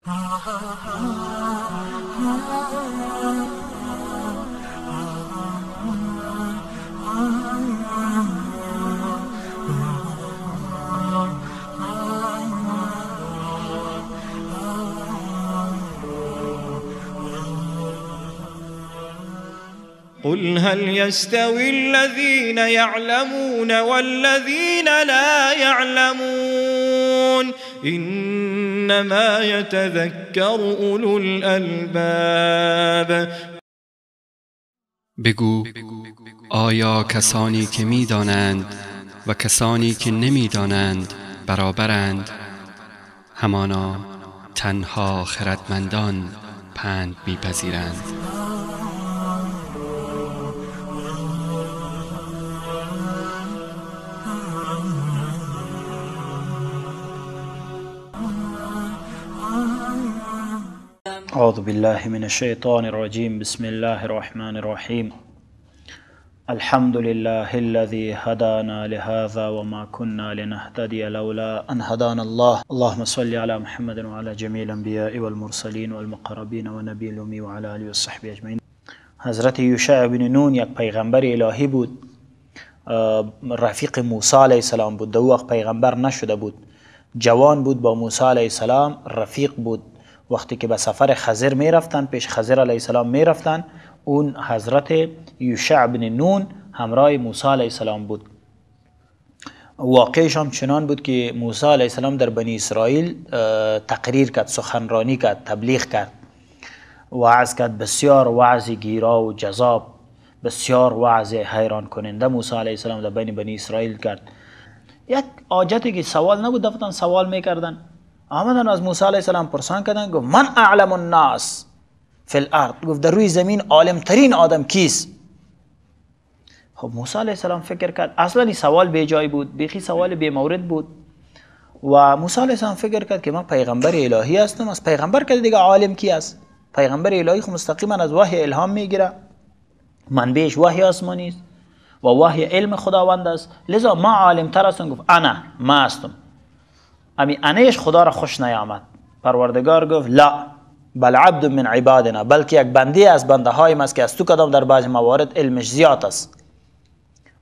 قل هل يستوي الذين يعلمون والذين لا يعلمون إنما يتذكر أولو الألباب. بگو آیا کسانی که می‌دانند و کسانی که نمی‌دانند برابرند؟ همانا تنها خردمندان پند می‌پذیرند. أعوذ بالله من الشيطان الرجيم. بسم الله الرحمن الرحيم. الحمد لله الذي هدانا لهذا وما كنا لنهتدي لولا أن هدانا الله. اللهم صل على محمد وعلى جميع الأنبياء والمرسلين والمقربين والنبي الأمي وعلى آله وصحبه أجمعين. حضرت یوشع بن نون یک پیغمبر الهی بود، رفیق موسی علیه السلام بود. در وقت پیغمبر نشده بود، جوان بود، با موسی علیه السلام رفیق بود. وقتی که به سفر خضر می رفتن، پیش خضر علیه السلام می رفتن، اون حضرت یوشع بن نون همراه موسی علیه السلام بود. واقعش هم چنان بود که موسی علیه السلام در بنی اسرائیل تقریر کرد، سخنرانی کرد، تبلیغ کرد، وعظ کرد، بسیار وعظ گیرا و جذاب، بسیار وعظ حیران کننده موسی علیه السلام در بین بنی اسرائیل کرد. یک حاجتی که سوال نبود، دفتن سوال میکردن. آمدن از موسی علیه السلام پرسان کردن، گفت من اعلم الناس فی الارض، گفت در روی زمین عالم ترین آدم کیست؟ خب موسی علیه السلام فکر کرد، اصلا این سوال بی جای بود، بیخی سوال بی مورد بود. و موسی علیه السلام فکر کرد که من پیغمبر الهی هستم، از پیغمبر که دیگه عالم کی است؟ پیغمبر الهی خب مستقیما از وحی الهام میگیره، منبعش وحی آسمانی است و وحی علم خداوند است، لذا ما عالم تر هستم. گفت انا، ما هستم. امی انیش خدا را خوش نیامد. پروردگار گفت لا بل عبد من عبادنا، بلکه یک بنده از بنده های ماست که از تو کدام در بعض موارد علمش زیاد است.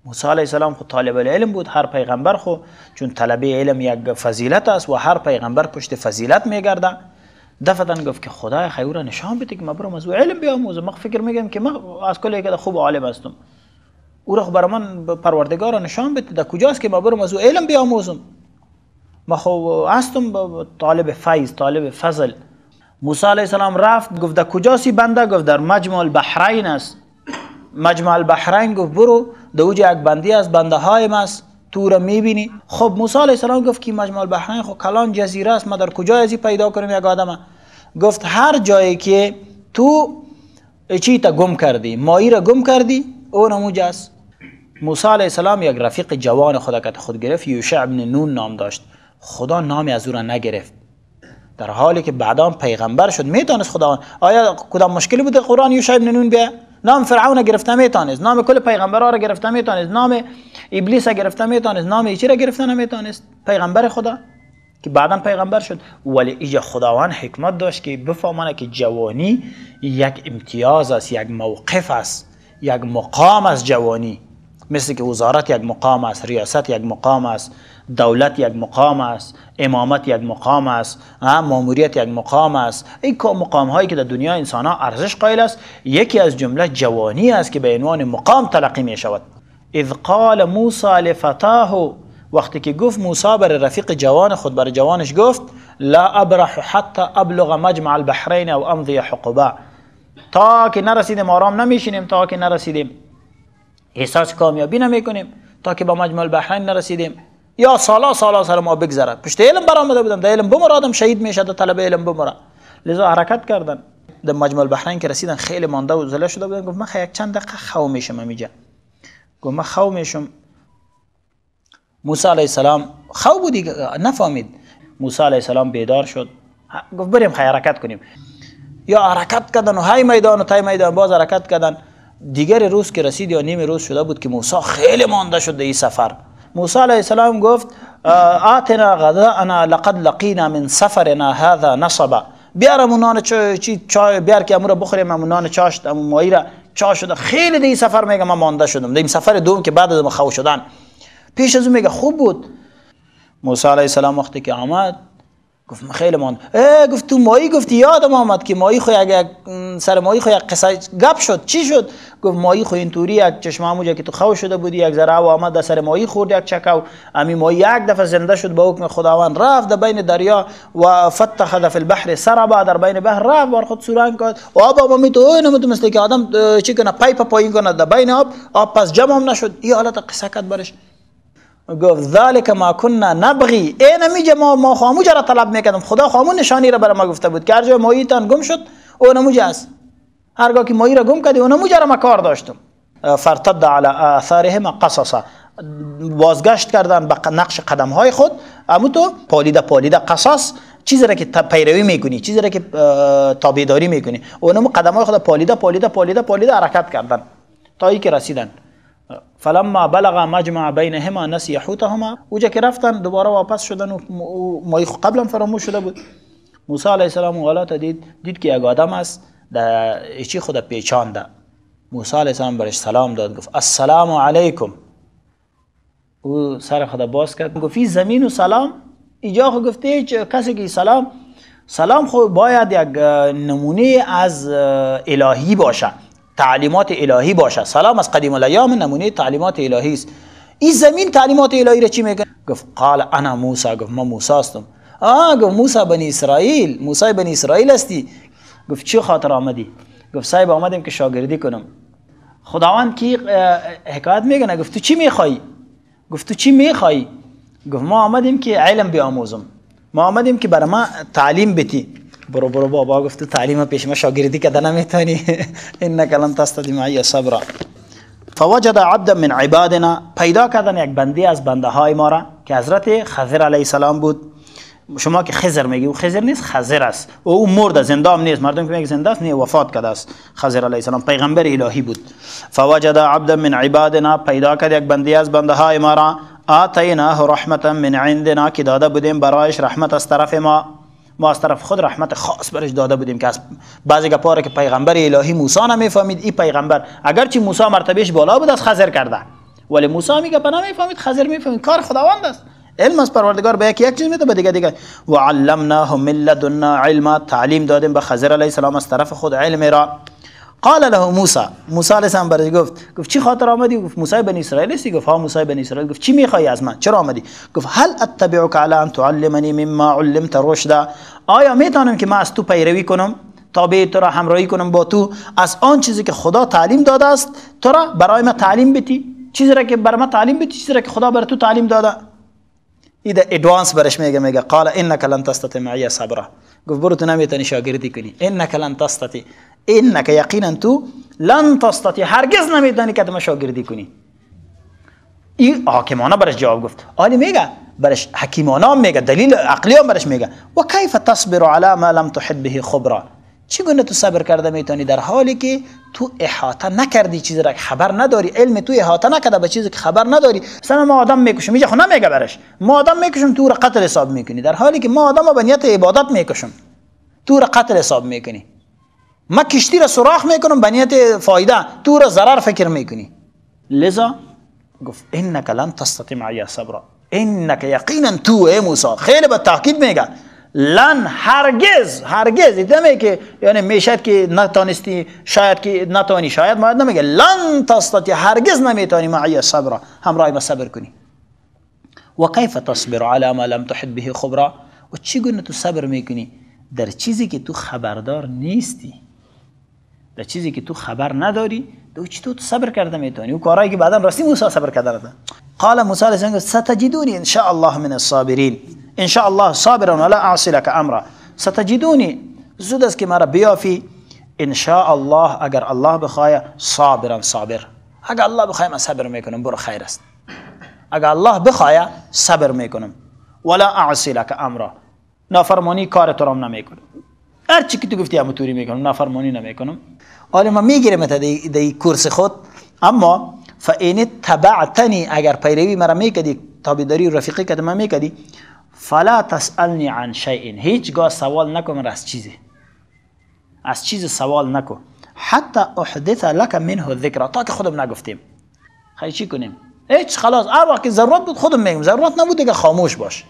موسی علیه السلام خود طالب العلم بود، هر پیغمبر خو چون طلب علم یک فضیلت است و هر پیغمبر پشت فضیلت میگرده. دفعتاً گفت که خدای خیر را نشان بده که من برم از او علم بیاموزم، من فکر میگم که من از کل یک خوب عالم هستم، او را برای من پروردگار را نشان بده در کجاست که من برم از او علم بیاموزم، ما خو هستم طالب فیض، طالب فضل. موسی علیه السلام رفت، گفت در کجاست بنده؟ گفت در مجمع البحرین است. مجمع البحرین، گفت برو در اوج یک بندی از بنده های ماست، تو را میبینی. خب موسی علیه السلام گفت که مجمع البحرین خب کلان جزیره است، ما در کجا ازی پیدا کنیم یک آدم؟ گفت هر جایی که تو چی تا گم کردی، ماهی را گم کردی، اون همونجا است. موسی علیه السلام یک رفیق جوان خود که خود گرفت، یوشع بن نون نام داشت. خدا نامی از او را نگرفت، در حالی که بعدا پیغمبر شد. میتونست خداوند، آیا کدام مشکلی بود قرآن یوشع بن نون بیا؟ نام فرعون گرفته میتونست، نام کل پیغمبرها را گرفته میتونست، نام ابلیس گرفته میتونست، نام چی را گرفته نمیتونست؟ پیغمبر خدا که بعدا پیغمبر شد. ولی ایجا خداوند حکمت داشت که بفهمانه که جوانی یک امتیاز است، یک موقف است، یک مقام است. جوانی مثل که وزارت یک مقام است، ریاست یک مقام است، دولت یک مقام است، امامت یک مقام است، ماموریت یک مقام است. این مقام هایی که در دنیا انسان ها ارزش قائل است، یکی از جمله جوانی است که به عنوان مقام تلقی می شود. اذ قال موسی لفتاه، وقتی که گفت موسی بر رفیق جوان خود، بر جوانش گفت لا ابرح حتی ابلغ مجمع البحرین او امضی حقبا، تا که نرسیدیم آرام نمیشینیم، تا که نرسیدیم احساس کامیابی نمیکنیم، تا که با مجمع البحرین نرسیدیم، یا سالا سالا سر ما بگذرد. پشت علم برآمده بودم، در علم بمره آدم شهید میشه، در طلب علم بمره. لذا حرکت کردن، در مجمع البحرین که رسیدن خیلی مانده و زله شده بودن. گفت من یک چند دقیقه خو میشم اینجا. گفت من خو میشم. موسی علیه السلام خو بود نفهمید. موسی علیه السلام بیدار شد، گفت بریم حرکت کنیم. یا حرکت کردن و های میدان و تای میدان باز حرکت کردن. دیگر روز که رسید یا نیم روز شده بود که موسی خیلی مانده شد در این سفر. موسی علیه السلام گفت آتنا غذاءنا لقد لقینا من سفرنا هذا نصبا، بیار امون نان چی چای بیار که امو را بخوریم، امون نان چاشت، امون ماهی را چا شده. خیلی دی سفر میگه من مانده شدم، دی سفر دوم که بعد از خو شدن، پیش از اون میگه خوب بود. موسی علیه السلام وقتی که آمد گفت من خیلی ماند. گفت تو ماهی، گفتی یادم آمد که ماهی خو یک سر ماهی خو یک قصه گپ شد. چی شد؟ گفت ماهی خو اینطوری یک چشمه همونجا که تو خو شده بودی یک ذره و آمد در سر ماهی خورد یک چکو، امی ماهی یک دفعه زنده شد با حکم خداوند، رفت در بین دریا و فتخذ فی البحر سربا، در بین بحر رفت بار خود سورنگ کرد و آب آب می تو نمود مثل که آدم چی کنه pipe پایین کنه در بین آب، آب پس جمع هم نشد. این حالت قصه کرد برش. گفت ذالک ما كنا نبغی، این میگه ما خاموش را طلب میکردم، خدا خامون نشانی را برای ما گفته بود که هر جای ماهی تان گم شد اونموجه است، هرگاه که ماهی را گم کردی اونموجه را ما کار داشتم. فرتد علی آثارهما قصصا، بازگشت کردن به نقش قدم های خود، امو تو پالیده پالیده قصص، چیزی را که پیروی میکنی، چیزی را که تابعداری میکنی، اونمو قدم های خود پالیده پالیده پالیده پالیده حرکت کردن تا ای که رسیدن. فلما بلغ مجمع بینهما نسی حوتهما، اوجا که رفتن دوباره واپس شدن و ماهی قبلا فراموش شده بود. موسی علیه السلام حالات دید که یک آدم است در چی خود پیچانده. موسی علیه السلام برش سلام داد، گفت السلام علیکم. او سر خود باز کرد، گفت این زمین و سلام اینجا خو گفته کسی که سلام سلام خو باید یک نمونه از الهی باشه، تعلیمات الهی باشه. سلام از قدیم الایام نمونه تعلیمات الهی است. این زمین تعلیمات الهی را چی میگه؟ گفت قال انا موسی، گفت من موسی هستم. گفت موسی بنی اسرائیل، موسی بنی اسرائیل هستی؟ گفت چی خاطر آمدی؟ گفت صاحب آمدیم که شاگردی کنم. خداوند کی حکایت میگه؟ گفت تو چی میخوای؟ گفت تو چی میخوای؟ گفت ما آمدیم که علم بیاموزم، ما آمدیم که برای ما تعلیم بتی. برو برو بابا، گفت تو تعلیم پیش ما شاگردی کده نمیتونی. انک لن تستطیع معی صبرا. فوجد عبدا من عبادنا، پیدا کردن یک بنده از بنده های ما را که حضرت خضر علیه السلام بود. شما که خضر میگی، او خضر نیست، خضر است. او مرد، زنده هم نیست. مردم که میگه زنده است، نه، وفات کرده است. خضر علیه السلام پیغمبر الهی بود. فوجد عبدا من عبادنا، پیدا کرد یک بنده از بنده های ما را. آتیناه رحمتا من عندنا، که داده بودیم برایش رحمت از طرف ما. ما از طرف خود رحمت خاص برش داده بودیم که از بعضی گپاره که پیغمبر الهی موسی نمیفهمید، این پیغمبر اگرچه موسی مرتبهش بالا بود از خضر کرده، ولی موسی میگه نمیفهمید، خضر میفهمید. کار خداوند است، علم از پروردگار به یک چیز میده به دیگه دیگه. و علمناه من لدنا علما، تعلیم دادیم به خضر علیه السلام از طرف خود علم را. قال له موسی، موسی علیه السلام برش گفت، گفت چی خاطر آمدی؟ گفت موسی بنی اسرائیل هستی؟ گفت ها موسی بنی اسرائیل. گفت چی میخوای از من؟ چرا آمدی؟ گفت هل اتبعک علی ان تعلمنی مما علمت رشدا، آیا میتونم که من از تو پیروی کنم، تابع تو را همراهی کنم با تو، از آن چیزی که خدا تعلیم داده است تو را برای من تعلیم بدی، چیزی را که برای من تعلیم بدی، چیزی را که خدا برای تو تعلیم داده. ایده advance برش میگه، میگه قال انک لن تستطیع معی صبرا، گفت برو تو نمیتونی شاگردی کنی. انک لن تستطیع، انک یقینا تو لن تستطیع، هرگز نمیتونی که تو شاگردی کنی. این حاکمانه برش جواب گفت. آلی میگه برش حکیمانه میگه، دلیل عقلی هم برش میگه. و کیف تصبر علی ما لم تحط به خبرا، چگونه تو صبر کرده میتونی در حالی که تو احاطه نکردی، چیزی را که خبر نداری، علم تو احاطه نکرده به چیزی که خبر نداری. مثلا ما آدم میکشم، اینجا خو نمیگه برش ما آدم میکشم تو را قتل حساب میکنی، در حالی که ما آدم به نیت عبادت میکشم تو را قتل حساب میکنی. ما کشتی را سوراخ میکنم به نیت فایده، تو را ضرر فکر میکنی. لذا گفت انک لن تستطیع معی صبرا، انک یقینا تو ای موسی، خیلی به تاکید میگه لن، هرگز، هرگز نمیگه که یعنی میشد که نتانستی، شاید که نتانی، شاید ما نمیگه لن تستطیع، هرگز نمیتونی معی صبر، همراه ما صبر کنی. و کیف تصبر علی ما لم تحط به خبرا، و چگونه تو صبر میکنی در چیزی که تو خبردار نیستی، در چیزی که تو خبر نداری، تو چطور صبر کرده میتونی؟ و کارهایی که بعدا راستی موسی صبر کرده. قال موسی علیه السلام ستجدونی ان شاء الله من الصابرین، ان شاء الله صابرا ولا اعصي لك امرا. ستجدونی، زود است که مرا بیافی، ان شاء الله، اگر الله بخواه، صابرا صابر، اگر الله بخواه من صبر میکنم، برو خیر است، اگر الله بخواه صبر میکنم، ولا اعصي لك امرا، نافرمانی کار تو را نمیکنم، هر چی که تو گفتی همونطوری میکنم، نافرمانی نمیکنم. حالا ما میگیرم تا دی کورس خود، اما فان تبعتنی، اگر پیروی مرا میکردی، تابعداری و رفیقی که من میکردی، فلا تسألنی عن شیء، هیچگاه سوال نکن من از چیزی، از چیز سوال نکن، حتی احدث لك منه ذکر، تا که خودم نگفتیم. خیلی چی کنیم؟ هیچ، خلاص هر وقت که ضرورت بود خودم میگم، ضرورت نبود دیگه خاموش باش.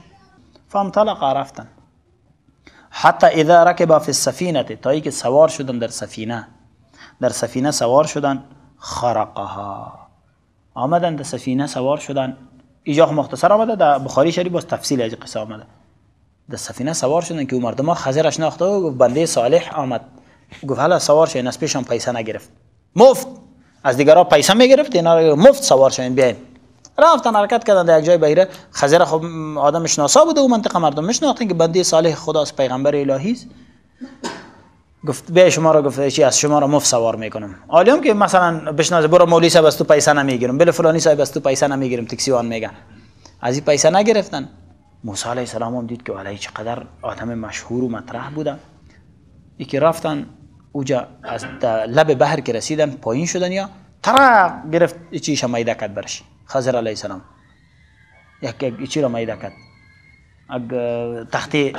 فانطلق، رفتن. حتی اذا رکب فی السفینه، تا اینکه سوار شدن در سفینه، در سفینه سوار شدن، خرقها، آمدن در سفینه سوار شدن. ایجا مختصر آمده، در بخاری شریف باز تفصیل از قصه آمده. در سفینه سوار شدن که او مردم ها خضر شناخته و گفت بنده صالح آمد، گفت حالا سوار شین، از پیشم پیسه نگرفت، مفت از دیگرها پیسه میگرفت، اینا رو مفت سوار شین بیاین. رفتن حرکت کردن در یک جای بحیره. خضر خب آدم شناسا بوده و منطقه مردم میشناختن که بنده صالح خداست، پیغمبر الهی است. گفت بیا شما را، گفت چی از شما را مفت سوار میکنم. عالیام که مثلا بشناسه برو مولوی صاحب از تو پیسه نمیگیرم، بله فلانی صاحب از تو پیسه نمیگیرم، تاکسی وان میگن. از این پیسه نگرفتن. موسی علیه السلام هم دید که علی چقدر آدم مشهور و مطرح بوده. یکی رفتن اوجا از لب بحر که رسیدن پایین شدن، یا ترق گرفت چیش میده کرد برش. خضر علیه السلام یک چی را میده کرد،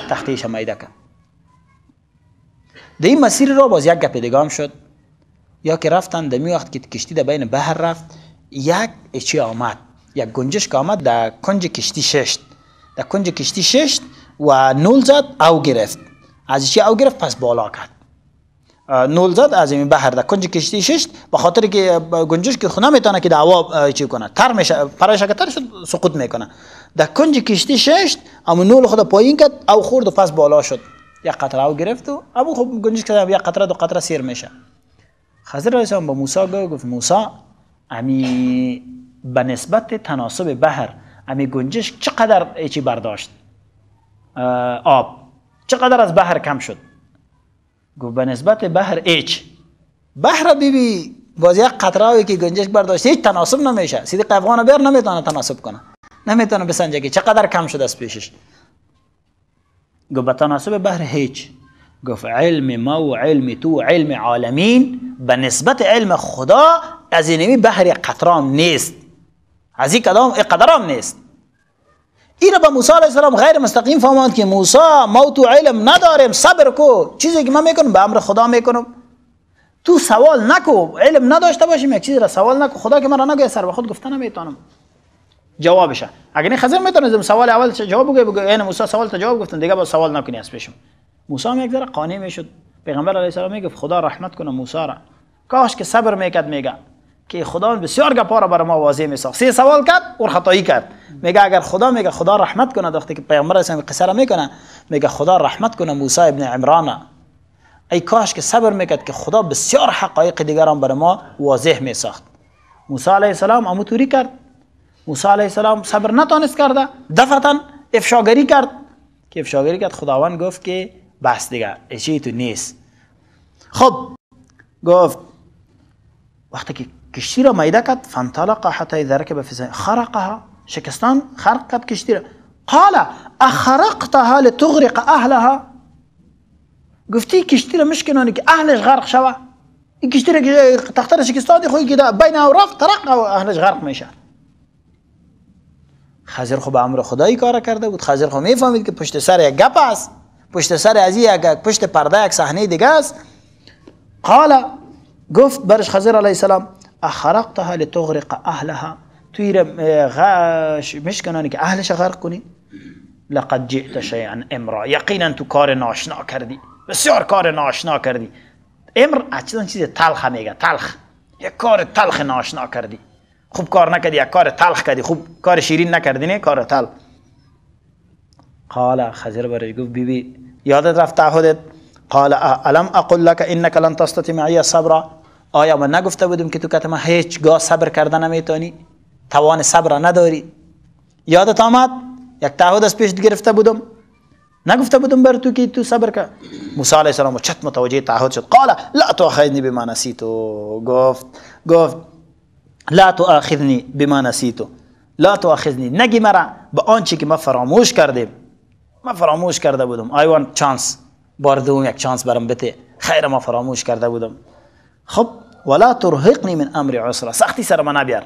تختیش میده کرد. در این مسیر را باز یک گپ دیگه هم شد، یا که رفتن در می وقت که کشتی در بین بحر رفت، یک چی آمد، یک گنجشک آمد در کنج کشتی ششت، در کنج کشتی ششت و نول زد او گرفت، از چی او گرفت پس بالا کرد. نول زد از این بحر در کنج کشتی ششت، به خاطر که گنجشک که خونه میتونه که دعوا چی کنه، تر میشه، پرش اگه تر شد سقوط میکنه. در کنج کشتی ششت، اما نول خود پایین کرد او خورد و پس بالا شد، یک قطره او گرفت و ابو خب گنجشک یک قطره دو قطره سیر میشه. خضر علیه السلام با موسی گفت موسی امی به نسبت تناسب بحر امی گنجشک چقدر چی برداشت آب، چقدر از بحر کم شد؟ گفت به نسبت بحر ایچ. بحر بیبی باز یک قطره که گنجشک برداشت هیچ تناسب نمیشه، صدیق افغان بیر نمیتونه تناسب کنه، نمیتونه بسنجه که چقدر کم شد از پیشش. گفت به تناسب بحر هیچ. گفت علم ما و علم تو و علم عالمین به نسبت علم خدا از اینمی بحر قطرام نیست، از این کدام قدرام نیست. این را به موسی علیه السلام غیر مستقیم فهماند که موسی ما تو علم نداریم، صبر کو، چیزی که من میکنم به امر خدا میکنم، تو سوال نکو، علم نداشته باشیم یک چیزی را سوال نکو، خدا که مرا نگوید سر به خود گفته نمیتونم جوابشه. اگر این خضر میتونه سوال اول جواب بگه، بگه این موسی سوال تا جواب گفتن دیگه با سوال نکنی از پیشم. موسی هم یک ذره قانع میشد. پیغمبر علیه السلام میگفت خدا رحمت کنه موسی را، کاش که صبر میکرد. میگه که خدا بسیار گپا را برای ما واضح میساخت. سه سوال کرد اور خطایی کرد. میگه اگر خدا، میگه خدا رحمت کنه، وقتی که پیغمبر علیه السلام قصه را میکنه میگه خدا رحمت کنه موسی ابن عمران، ای کاش که صبر میکرد که خدا بسیار حقایق دیگران برای ما واضح میساخت. موسی علیه السلام امو توری کرد. موسی علیه السلام صبر نتانست کرده، دفعتا افشاگری کرد. که افشاگری کرد خداوند گفت که بس دیگه چی تو نیست. خب گفت وقتی که کشتی را میده کرد، فانطلق حتی اذا ركب في السفينة خرقها، شکستان خرق کرد کشتی را. قال اخرقتها لتغرق اهلها، گفتی کشتی را مشکنانی که اهلش غرق شوه. این کشتی را که تخته را شکستادی خوی که بین او رفت ترق و اهلش غرق میشه. خضر خب امر خدایی کار کرده بود. خضر خب میفهمید که پشت سر یک گپ است، پشت سر از یک پشت پرده یک صحنه دیگه است. قال گفت برش خضر علیه السلام اخرقتها لتغرق اهلها، توی را مشکنانی که اهلش غرق کنی. لقد جئت شیئا امرا، یقینا تو کار ناشنا کردی، بسیار کار ناشنا کردی. امر اصلا چیز تلخ میگه، تلخ، یک کار تلخ ناشنا کردی، خوب کار نکردی، یک کار تلخ کردی، خوب کار شیرین نکردی، نه کار تلخ. قال خضر برش گفت بیبی یادت رفت تعهدت؟ قال الم اقل لك انك لن تستطيع معي صبرا، آیا من نگفته بودم که تو کتما هیچگاه صبر کرده نمیتونی، توان صبر نداری؟ یادت آمد یک تعهد از پیش گرفته بودم، نگفته بودم بر تو که تو صبر کن؟ موسی علیه السلام چت متوجه تعهد شد. قال لا تؤاخذني بما نسيت، گفت لا تؤاخذني بما نسيت، لا تؤاخذني، نگی مرا به آنچه که ما فراموش کردیم، ما فراموش کرده بودم. I want chance، بار دوم یک چانس برام بده، خیر ما فراموش کرده بودم. خب ولا ترهقني من امر عسرا، سختی سر من نبیار،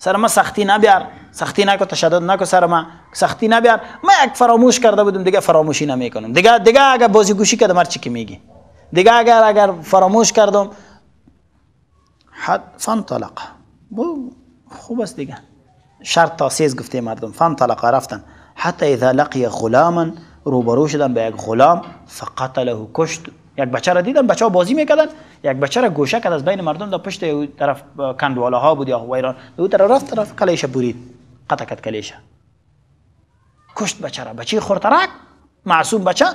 سر ما سختی نبیار، سختی نکو، تشدد نکو، سر ما سختی نبیار. ما یک فراموش کرده بودم، دیگه فراموشی نمیکنم، دیگه اگر بازی گوشی کردم هر چی که میگی، دیگه اگر فراموش کردم. حد فانطلق، خوب است دیگه، شرط تاسیس گفته مردم. فانطلق رفتن، حتی اذا لقی غلاما، روبرو شدن به یک غلام، فقتله کشت. یک بچه را دیدن، بچه ها بازی میکردن، یک بچه را گوشه کرد از بین مردم، در پشت طرف کندواله ها بود یا ویران، دو طرف رفت، طرف کلیشه برید، قطع کرد کلیشه، کشت بچه را، بچه خورترک معصوم بچه.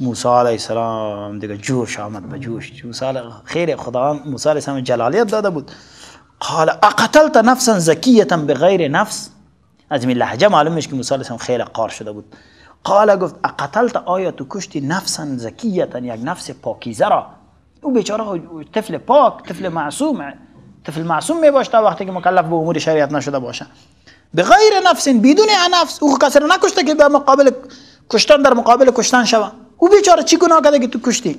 موسی علیه السلام دیگه جوش آمد، به جوش. موسی خیر خدا موسی علیه السلام جلالیت داده بود. قال اقتلت نفسا زکیه بغیر نفس. از این لهجه معلوم میشه که موسی علیه السلام خیلی قار شده بود. قال گفت اقتلت، آیا تو کشتی نفسا زکیه، یک نفس پاکیزه را؟ او بیچاره طفل پاک، طفل معصوم، طفل معصوم می باشه تا وقتی که مکلف به امور شریعت نشده باشه. بغیر نفس، بدون نفس، او کسی را نکشته که به مقابل کشتن در مقابل کشتن شوه. او بیچاره چی گناه کرده که تو کشتی؟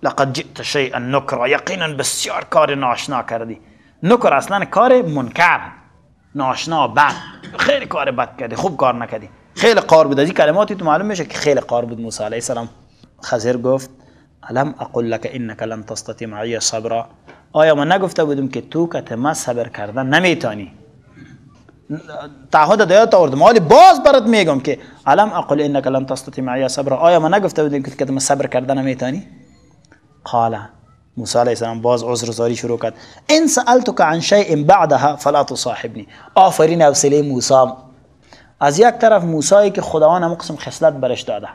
لقد جئت شیئا نکرا، یقینا بسیار کار ناشنا کردی. نکر اصلا کار منکر، ناشنا، بد، خیلی کار بد کردی، خوب کار نکردی، خیلی قار بود. از این کلماتی تو معلوم میشه که خیلی قار بود موسی علیه السلام. خضر گفت الم اقل لك انك لن تستطيع معي صبرا، آیا من نگفته بودم که تو کت ما صبر کردن نمیتانی؟ تعهد دیات آوردم، ولی باز برات میگم که الم اقل انك لن تستطيع معي صبرا، آیا من نگفته بودم که کت ما صبر کردن نمیتانی؟ قال موسی علیه السلام باز عذر زاری شروع کرد، ان سألتك عن شيء بعدها فلا تصاحبني. آفرین حوصله موسی. از یک طرف موسی که خداوند هم قسم خصلت برش داده،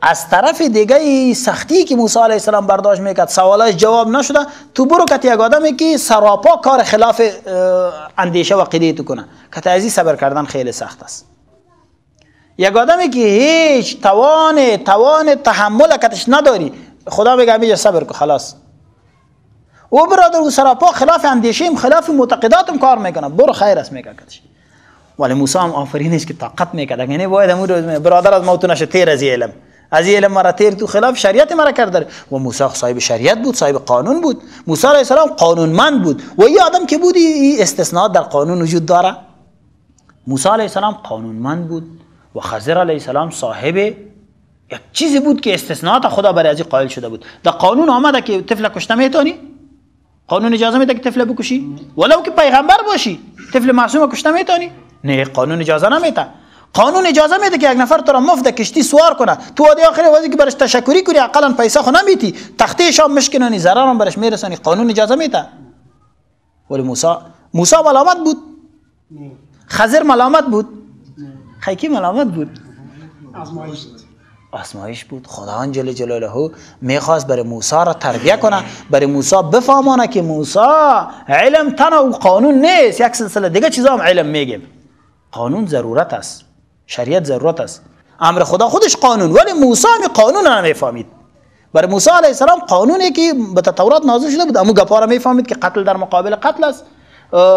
از طرف دیگه سختی که موسی علیه السلام برداشت میکرد، سوالاش جواب نشده، تو برو کت یک آدمی که سراپا کار خلاف اندیشه و عقیده تو کنه، کت ازی صبر کردن خیلی سخت است. یک آدمی که هیچ توان تحمل کتش نداری، خدا میگه میگه صبر کن خلاص. او برادر او سراپا خلاف اندیشیم، خلاف معتقداتم کار میکنه، برو خیر است میگه کتش. ولی موسی هم آفرینش که طاقت میکرد، یعنی باید امور برادر از موت نشه، تیر از علم، از علم مرا تیر، تو خلاف شریعت مرا کرده. و موسی صاحب شریعت بود، صاحب قانون بود، موسی علیه السلام قانونمند بود. و یه آدم که بود این استثناءات در قانون وجود داره. موسی علیه السلام قانونمند بود و خضر علیه السلام صاحب یک چیزی بود که استثناءات خدا برای از قائل شده بود. در قانون آمده که طفل کشته میتونی، قانون اجازه میده که طفل بکشی ولو که پیغمبر باشی، طفل معصوم کشته میتونی؟ نه، قانون اجازه نمیده. قانون اجازه میده که یک نفر تو را مفت کشتی سوار کنه، تو وادی آخری واسه که برش تشکری کنی اقلا پیسه خو نمیتی، تخته شام مشکنانی، ضرر هم برش میرسانی، قانون اجازه میده. ولی موسی ملامت بود، خضر ملامت بود، خیکی ملامت بود، آزمایش بود. خداوند جل جلاله میخواست برای موسی را تربیه کنه، برای موسی بفهمانه که موسی علم تنها و قانون نیست، یک سلسله دیگه چیزا هم علم میگیم. قانون ضرورت است، شریعت ضرورت است، امر خدا خودش قانون، ولی موسی هم قانون را نمیفهمید. برای موسی علیه السلام قانونی که به تورات نازل شده بود، امو گپا را میفهمید که قتل در مقابل قتل است،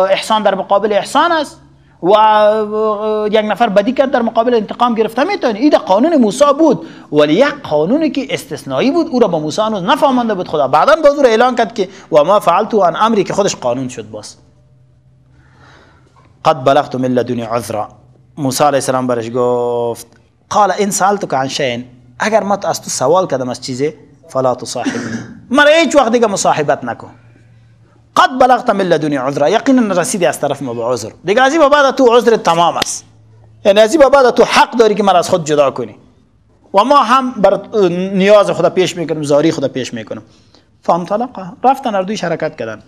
احسان در مقابل احسان است، و یک نفر بدی کرد در مقابل انتقام گرفته میتونی. این قانون موسی بود، ولی یک قانونی که استثنایی بود او را با موسی هنوز نفهمانده بود خدا. بعدا باز او را اعلان کرد که و ما فعلت عن امری، که خودش قانون شد باز. قد بلغت من لدنی عذرا. موسی علیه السلام برش گفت قال ان سألتك عن شيء، اگر ما از تو سوال کردم از چیزی، فلا تصاحبنی، مرا هیچ وقت دیگه مصاحبت نکن. قد بلغت من لدنی عذرا، یقینا رسیدی از طرف ما به عذر، دیگه از این بعد تو عذر تمام است، یعنی از این بعد تو حق داری که مرا از خود جدا کنی و ما هم بر نیاز خدا پیش میکنم، زاری خدا پیش میکنم. فانطلق، رفتن اردویش حرکت کردن.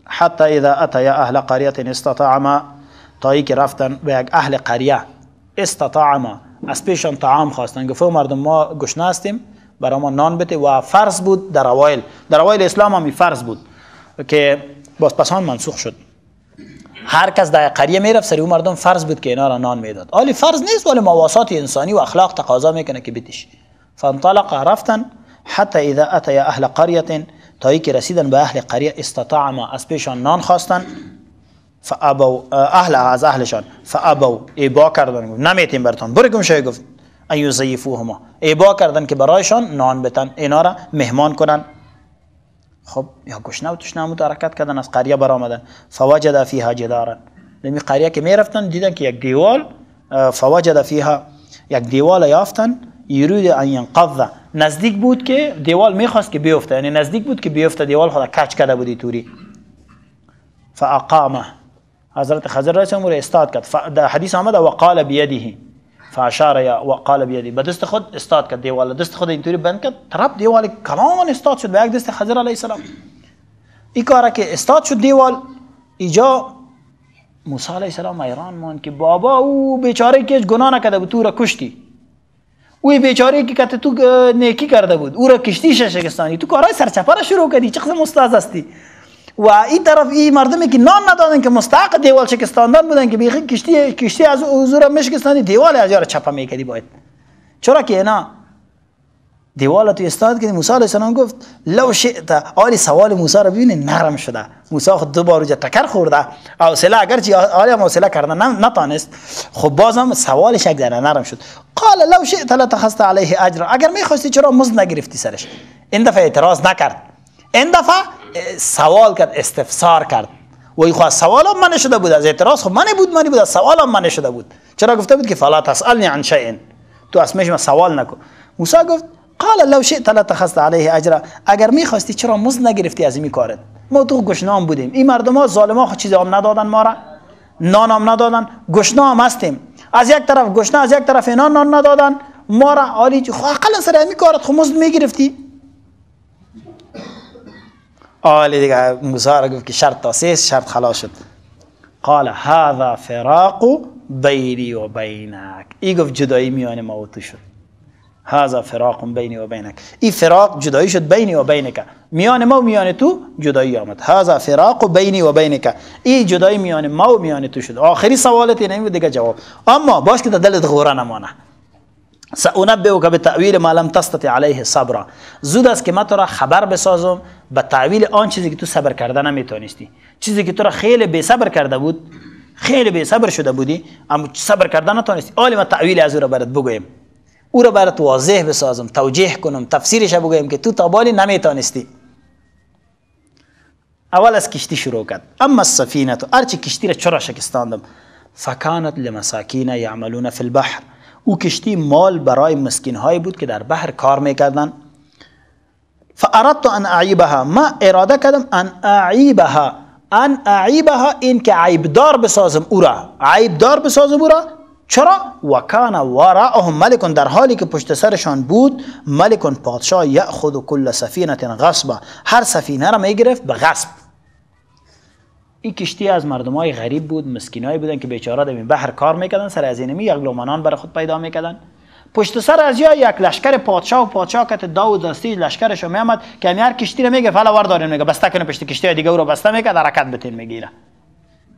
حتی اذا اتیا اهل قریه استطعما، تا ای که رفتن به یک اهل قریه، استطعما، از پیشان طعام خواستن، گفت مردم ما گشنه هستیم، برای ما نان بده. و فرض بود در اوایل، در اوایل اسلام هم فرض بود که باز پسان منسوخ شد، هر کس در قریه میرفت سری او مردم فرض بود که اینا را نان میداد. آلی فرض نیست، ولی مواسات انسانی و اخلاق تقاضا میکنه که بدیش. فانطلق، رفتن، حتی اذا اتیا اهل قریه، تا ای که رسیدن به اهل قریه، استطعما، از پیشان نان خواستن، فابوا، اهل از اهلشان، فابوا، ابا کردن، گفت نمیتیم براتون، برو گم شوی. گفت ان یضیفوهما، ابا کردن که برایشان نان بتن، اینا را مهمان کنن. خب یا گشنه و تشنه همون حرکت کردن، از قریه برآمدن. فوجد فیها جدارا، در قریه که میرفتن دیدن که یک دیوال، فوجد فیها، یک دیوال یافتن، یرید ان ینقض، نزدیک بود که دیوال میخواست که بیفته، یعنی نزدیک بود که بیفته، دیوال خود کچ کرده بودی توری. فاقامه، حضرت خضر علیه السلام رو استاد کرد. در حدیث آمده وقال بیده فاشار یا وقال بیده، به دست خود استاد کرد دیوال، دست خود اینطوری بند کرد، طرف دیوال کلان استاد شد به یک دست خضر علیه السلام. این کاره که استاد شد دیوال، ایجا موسی علیه السلام حیران ماند که بابا او بیچاره که گناه نکرده بود تو را کشتی، اوی بیچاره که تو نیکی کرده بود او را کشتی شکستانی، تو کارهای سرچپه را شروع کردی، چه قسم استاد هستی؟ و این طرف این مردمی که نان ندادن که مستحق دیوال شکستاندن بودن که بیخی کشتی از حضور میشکستانی، دیوال از یار چپه میکردی باید. چرا که اینا دیوال تو استاد کردی. موسی علیه السلام گفت لو شئت، آلی سوال موسی رو ببینید نرم شده. موسی خود دو بار تکر خورده، حوصله اگرچه آلی هم حوصله کردن نتانست، خب بازم سوالش یک ذره نرم شد. قال لو شئت لاتخذت علیه اجرا، اگر میخواستی چرا مزد نگرفتی سرش؟ این دفعه اعتراض نکرد، این دفعه سوال کرد، استفسار کرد. و این خو از سوال هم منع شده بود، از اعتراض خب منع بود، منع بود، از سوال هم منع شده بود. چرا گفته بود که فلا تسالنی عن شیء، تو اسمش ما سوال نکن. موسی گفت قال لو شئت لاتخذت علیه اجرا، اگر میخواستی چرا مزد نگرفتی از این کارت؟ ما تو گشنام بودیم، این مردم ها ظالما خو چیز هم ندادن ما را، نان هم ندادن، گشنه هم هستیم، از یک طرف گشنه، از یک طرف اینا نان ندادن ما را، عالی خو اقلا سر همین کارت خو مزد میگرفتی. آلی دیگه موسی را گفت که شرط تاسیس، شرط خلاص شد. قال هذا فراق بینی و بینک، ای گفت جدایی میان ما و تو شد. هذا فراق بینی و بینک، این فراق جدایی شد، بینی و بینک، میان ما و میان تو جدایی آمد. هذا فراق بینی و بینک، این جدایی میان ما و میان تو شد. آخری سوالت اینه بود دیگه جواب. اما باش که در دلت غوره نمانه. سأنبئک بتأویل ما لم تستطع علیه صبرا، زود است که من تو را خبر بسازم به تأویل آن چیزی که تو صبر کرده نمیتونستی، چیزی که تو را خیلی بی صبر کرده بود، خیلی بی صبر شده بودی اما صبر کرده نتونستی. آلی ما تأویل از او را برات بگویم، او را برات واضح بسازم، توجیه کنم، تفسیرش بگویم که تو تا بالی نمیتونستی. اول از کشتی شروع کرد. اما السفینه، هرچی کشتی را چرا شکستاندم، فکانت لمساکین یعملون فی البحر، او کشتی مال برای مسکین هایی بود که در بحر کار میکردن. فاردت ان اعیبها، ما اراده کردم ان اعیبها، ان اعیبها این که عیبدار بسازم او را، عیبدار بسازم او را. چرا؟ وکان وراءهم ملک، در حالی که پشت سرشان بود ملک پادشاه، یأخذ کل سفینه غصبا، هر سفینه را میگرفت به غصب. این کشتی از مردمای غریب بود، مسکینایی بودن که بیچاره در این بحر کار میکردن، سر از اینمی یک لومانان برای خود پیدا میکردن. پشت سر از یا یک لشکر پادشاه و پادشاه که داو دستی لشکرش میامد که هر کشتی رو میگه فلا وردارین، میگه بسته کنه پشت کشتی دیگه، او رو بسته میکرد، حرکت بتین میگیره،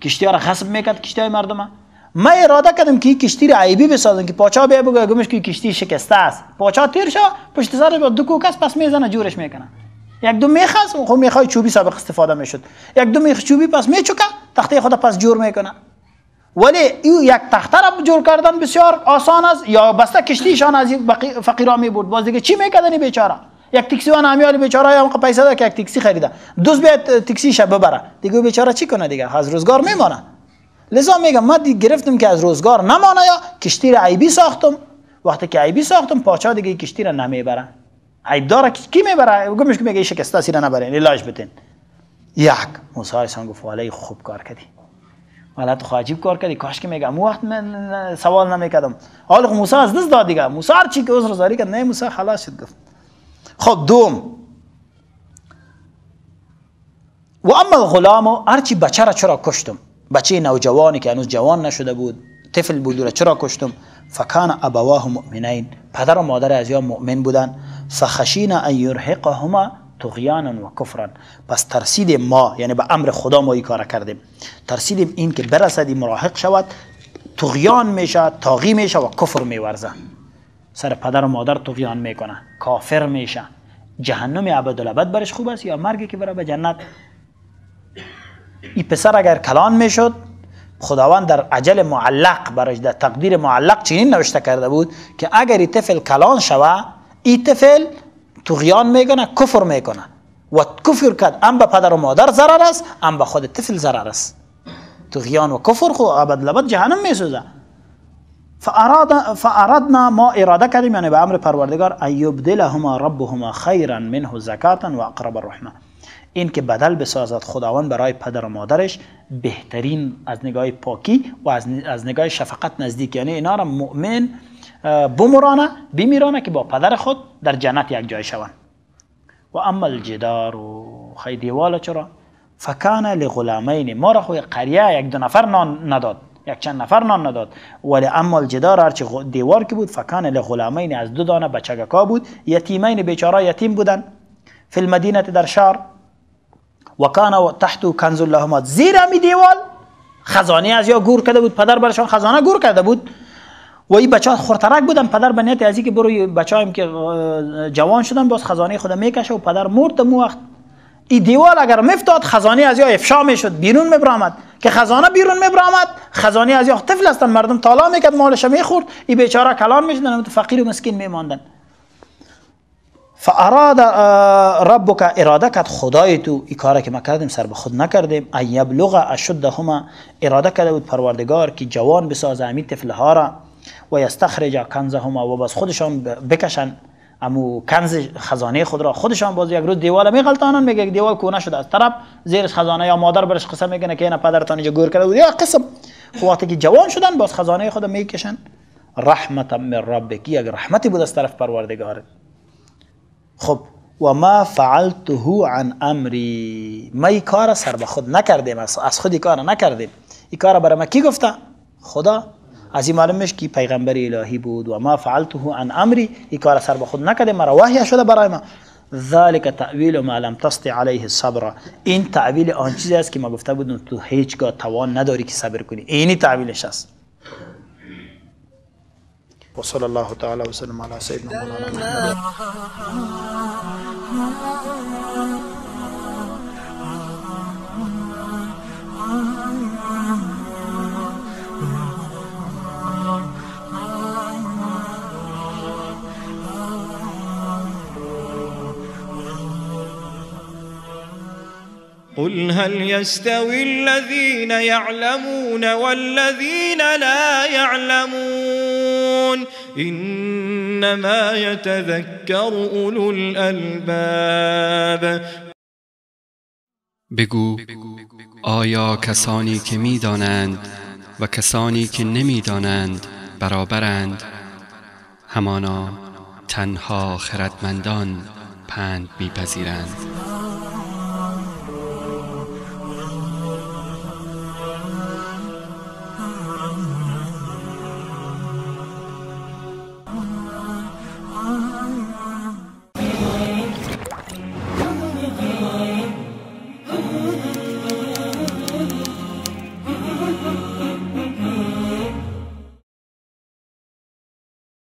کشتی ها رو غصب میکرد، کشتی های مردم. ما اراده کردم که کشتی رو عیبی بسازم که پادشاه بیا بگه گمش که کشتی شکسته است، پادشاه تیر شه پشت سر با دو کوکس پس میزنه جورش میکنه، یک دو میخ است، خب میخای چوبی سابق استفاده میشد، یک دو میخ چوبی پس میچوکه تخته خود پس جور میکنه. ولی او یک تخته را جور کردن بسیار آسان است، یا بسته کشتیشان از فقیرا میبرد، باز دیگه چی میکردن بیچاره؟ یک تاکسی وان امیال بیچاره هم پیسه داد که یک تاکسی خریده، دوست بیاد تاکسی شب ببره دیگه، بیچاره چی کنه دیگه، از روزگار میمانه. لذا میگم من گرفتم که از روزگار نمانه، یا کشتی را عیبی ساختم. وقتی که عیبی ساختم پاچا دیگه کشتی را نمیبره، عیب داره کی میبره؟ گمش که میگه شکسته سیره نبرین، علاج بتین. یک موسی علیه السلام گفت والله خوب کار کردی، والله تو عجیب کار کردی، کاش که میگم اون وقت من سوال نمیکردم. حالا موسی از دست داد دیگه، موسی هر چی که عذر زاری کرد، نه موسی خلاص شد. گفت خب دوم، و اما الغلام، هرچی بچه را چرا کشتم، بچه نوجوانی که هنوز جوان نشده بود، طفل بود، را چرا کشتم؟ فکان ابواه مؤمنین، پدر و مادر از یا مؤمن بودن. فخشینا ان یرهقهما طغیانا و کفرا، پس ترسیدیم ما، یعنی به امر خدا ما این کار کردیم، ترسیدیم این که برسد مراهق شود، طغیان میشه، طاغی میشه و کفر میورزه، سر پدر و مادر طغیان میکنه، کافر میشه، جهنم ابدالابد برش خوب است یا مرگی که بره به جنت. این پسر اگر کلان میشد، خداوند در عجل معلق برش، در تقدیر معلق چنین نوشته کرده بود که اگر این طفل کلان شوه، این طفل طغیان میکنه، کفر میکنه، و کفر کرد، ام به پدر و مادر ضرر است، ام به خود طفل ضرر است. طغیان و کفر خو ابد لبد جهنم میسوزه. فاردنا ما اراده کردیم، یعنی به امر پروردگار، ان یبدلهما ربهما خیرا منه زکاة و اقرب الرحمه، این که بدل بسازد خداوند برای پدر و مادرش بهترین از نگاه پاکی و از نگاه شفقت نزدیک، یعنی اینا را مؤمن بمرانه بمیرانه که با پدر خود در جنت یک جای شوند. و اما الجدار خی دیوال چرا؟ فکان لغلامین، ما را خو قریه یک دو نفر نان نداد، یک چند نفر نان نداد، ولی اما الجدار هرچی دیوار که بود، فکان لغلامین از دو دانه بچگکا بود، یتیمین بیچاره یتیم بودن، فی المدینه در شهر، و کان تحت کنز لهما، زیر همی دیوال خزانه از یا گور کرده بود، پدر برشان خزانه گور کرده بود و این بچه ها خورترک بودن، پدر به نیت از اینکه برو بچه‌ایم که جوان شدن باز خزانه خود میکشه و پدر مرد. مو وقت این دیوال اگر مفتاد خزانه از یا افشا میشد، بیرون میبرآمد، که خزانه بیرون میبرآمد، خزانه از یا طفل هستن مردم تالا میکرد، مالش میخورد، این بیچاره کلان میشدن، فقیر و مسکین میماندن. فاراد ربک، اراده کرد خدای تو، این کاری که ما کردیم سر به خود نکردیم، ان یبلغ اشدهما، اراده کرده بود پروردگار که جوان بسازه همین طفلها را، و یستخرج کنزهما، و باز خودشان بکشن امو کنز خزانه خود را، خودشان باز یک روز دیوال میغلطانن، میگه دیوال کونه شده از طرف زیرش خزانه، یا مادر برش قسم میکنه که اینا پدرتان اینجا گور کرده بود یا قسم. خب وقتی که جوان شدن باز خزانه خود میکشن. رحمت من ربک، یک رحمتی بود از طرف پروردگار. خب و ما فعلته عن امری، ما این کار سر به خود نکردیم، از خود کار نکردیم، این کار برای ما کی گفته؟ خدا. از این معلوم میشه که پیغمبر الهی بود. و ما فعلته عن امری، این کار سر به خود نکردیم، مرا وحی شده برای ما. ذلك تأویل ما لم تستطع علیه صبر، این تأویل آن چیزی است که ما گفته بودم تو هیچگاه توان نداری که صبر کنی، اینی تأویلش است. و صلی الله تعالی و سلم علی سیدنا مولانا محمد. قل هل يستوي الذين يعلمون والذين لا يعلمون إنما يتذكر أولو الألباب. بگو آیا کسانی که می‌دانند و کسانی که نمی‌دانند برابرند؟ همانا تنها خردمندان پند می‌پذیرند.